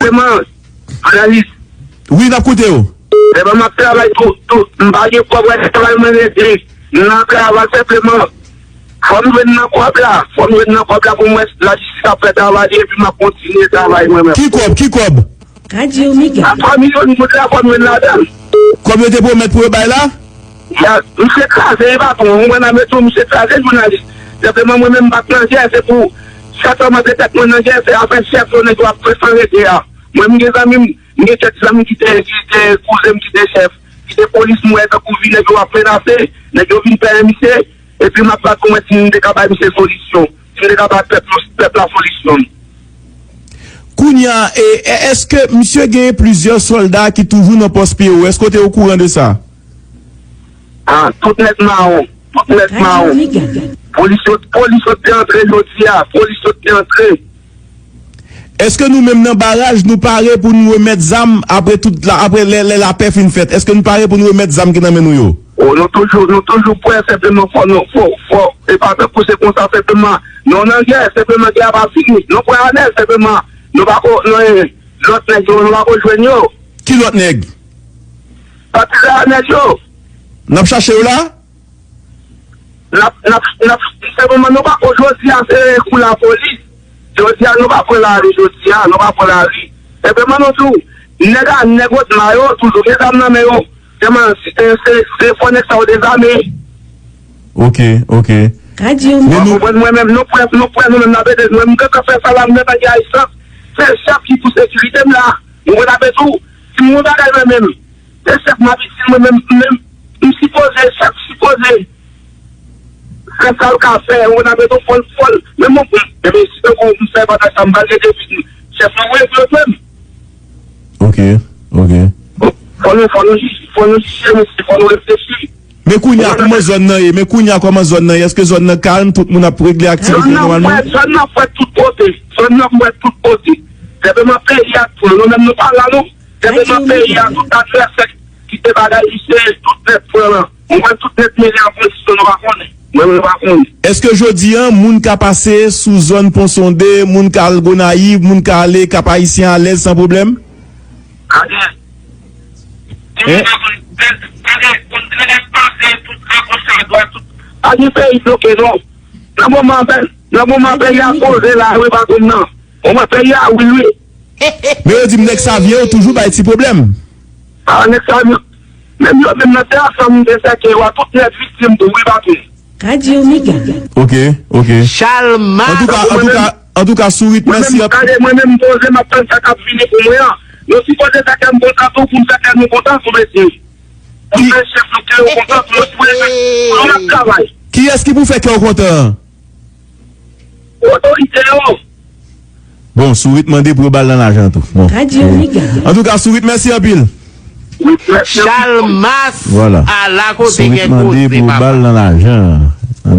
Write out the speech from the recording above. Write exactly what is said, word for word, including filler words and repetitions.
Sèlman, jounalis. Wi, n ap koute w. Sèlman, m ap travay tou, tou. M pa gen kòb, wè, travay mwen rete. M nan travay senpleman. Fò m jwenn nan kòb la. Fò m jwenn nan kòb la pou m wè si lajistis ap fè travay li epi m ap kontinye travay mwen menm. Ki kòb? Ki kòb? Radio Mega. A twa milyon goud la, fò m jwenn ladan l. Kòb yo te pwomèt pou yo bay la? Ya, misye kraze, e patwon. Ou konprann, mwen tou, misye kraze jounalis. Senpleman, mwen menm, m pa t nan jè, se pou sa kòmanse tèt mwen nan jè, se afè chèf yo, nèg yo ap pran san rete a. Mwen, m gen zanmi m, m gen kèk zanmi ki te, ki te kouzen m, ki te chèf, ki te polis, m wè tankou vi nèg yo ap menase, nèg yo vin peye misye, epi m ap bat pou mwen si m te ka bay misye solisyon, si m te ka bay pèp, pèp la solisyon. Kounye a, e, e, èske misye gen plizyè sòlda ki toujou nan pòs Pye Wo? Èske w te okouran de sa? Ah, tout nèg mawon. Tout nèg mawon. Polis yo, polis yo te antre jodi a. Polis yo te antre. Èske nou menm nan baraj, nou pare pou nou remèt zam apre tout la, apre lè, lè lapè fin fèt? Èske nou pare pou nou remèt zam ki nan men nou yo? Oh, nou toujou, nou toujou prè, senpleman fò nou, fò, fò, e pa tankou se konsa, senpleman, nou nan gè, senpleman gè a pa fini. Nou prè anèl, senpleman, nou pa ko, nou, eh, lòt nèg yo, nou pa ko jwenn yo. Ki lòt nèg? Patizan anèl yo. N ap chache yo la? N ap, n ap, n ap, senpleman nou pa, jodi a se kou lapolis. Jodi a nou pa pran lari, jodi a nou pa pran lari. Senpleman nou di w, nèg a, nèg Odma yo, toujou gen zam nan men yo. Sèlman, se, se, se fò nèg sa yo dezame. Ok, ok. Radio Men nou konprann mwen menm, nou prè, nou prè, nou menm n ap ede, mwen menm, m gentan fè sa la, m gentan gen ayisans. Se chèf ki pou sekirite m la. Ou konn apre tou, si m yon bagay mwen menm, se chèf m ap itil mwen menm, menm, m sipoze, chèf sipoze fè sa l ka fè, ou konn apre tou, fò l, fò l, menm mwen, mwen, menm si tankou m fè bagay sa, m pral rete vin chèf mwen, mwen, mwen, mwen. Ok, ok. Fò nou, fò nou jije, fò nou jije, mesye, fò nou reflechi. Men kounye a, kòman zòn nan ye? Men kounye a, kòman zòn nan ye? Èske zòn nan kalm? Tout moun ap regle aktivite yo nòmalman? Zòn nan frèt tout kote. Zòn nan frèt tout kote. Senpleman peyi a tou. Nou menm nou pa la non. Senpleman peyi a, tout advèsè ki te bagay misye, tout nèt pran lan. Ou wè tout nèt mele an pozisyon nou pa konnen. Mwen, mwen pa konnen. Èske jodi a, moun ka pase sou zòn Pon Sonde, moun ka al Gonayiv, moun ka ale Kap Ayisyen alèz san pwoblèm? Gade. Ti moun nan konn, gade, konn, gade pase tout agoch adwat, tout. Pa gen peyi bloke non. Nan moman, nan moman peyi a poze la, wi, patwon nan. Ou wè peyi a, wi, wi. Men yo di m nèg Savyen yo toujou bay ti pwoblèm. Ah, nèg Savyen. Menm yo menm nan te ansanm, m te sèke yo a tout nèt viktim tou, wi, patwon. Radio Mega. Ok, ok. Chalma. Antouka, antouka, antouka, Sourit, mèsi anpil. Mwen menm, gade, mwen menm, m poze, m ap tann sa k ap vini pou mwen an. Nou sipoze fè kè m kontan tou, pou m fè kè nou kontan tou, mesye. Pou m fè chèf nou kè yo kontan tou, nou sipoze fè, nou ap travay. Kiyès ki pou fè kè w kontan an? Otorite yo. Bon, Sourit mande pou yo ba l nan lajan tou. Bon. Radio Mega. Antouka, Sourit, mèsi anpil. Wi, mèsi anpil. Chalmas Vwala. A la kote Sourit gen mande koze, pou yo ba l nan lajan.